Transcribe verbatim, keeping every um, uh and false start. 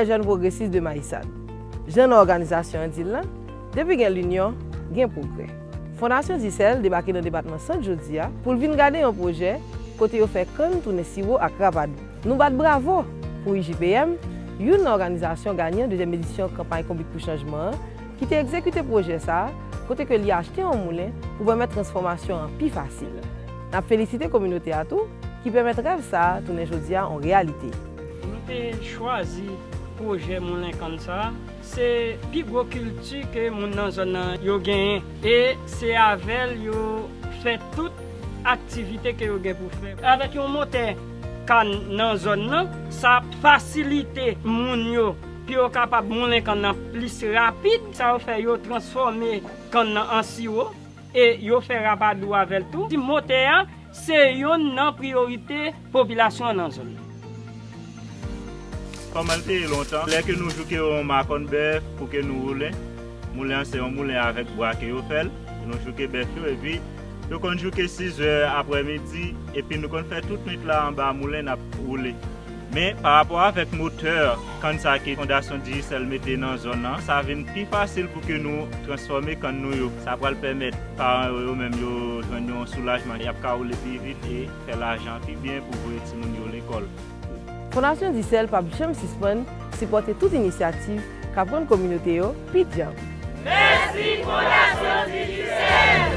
Jèn Pwogresis de Mayisad. Jan nan òganizasyon an di l lan, depi gen linyon, gen pwogrè. Fondasyon Dicel debake nan depatman Sant jodi a pou l vin gade yon pwojè kote yo fè kann tounen siwo ak rapadou. Nou bat bravo pou I J P M, youn nan òganizasyon ganyan dezyèm edisyon kanpay Konbit pou Chanjman an, ki te egzekite pwojè sa a, kote ke li achte yon moulen pou pèmèt transfòmasyon an pi fasil. N ap felisite kominote a tou, ki pèmèt rèv sa a tounen jodi a yon reyalite. Nou te chwazi pwojè moulen kann sa a. Se pi gwo kilti ke moun nan zòn nan yo genyen. E se avè l yo fè tout aktivite ke yo gen pou fè. Avèk yon motè kann nan zòn nan, sa ap fasilite moun yo pou yo kapab moulen kann nan plis rapid. Sa yo fè, yo transfòme kann nan an siwo e yo fè rapadou avè l tou. Ti motè a, se yonn nan priyorite popilasyon an nan zòn nan. Kòman l te ye lontan? Lè ke nou jouke yon makòn bèf pou ke nou woulen, moulen an se yon moulen avèk bwa ke yo fè l. Nou jouke bèf yo, epi yo konn jouke sizè aprèmidi, epi nou konn fè tout nwit la anba moulen n ap woule. Men, pa rapò avèk motè kann sa ke Fondasyon Digicel mete nan zòn nan, sa vin pi fasil pou ke nou transfòme kann nou yo. Sa pral pèmèt paran yo, yo menm, yo jwenn yon soulajman. Y ap ka woule pi vit e fè lajan pi byen pou voye timoun yo lekòl. Fondasyon Dicel p ap janm sispann sipòte tout inisyativ k ap rann kominote yo pi djanm. Mèsi Fondasyon Digicel!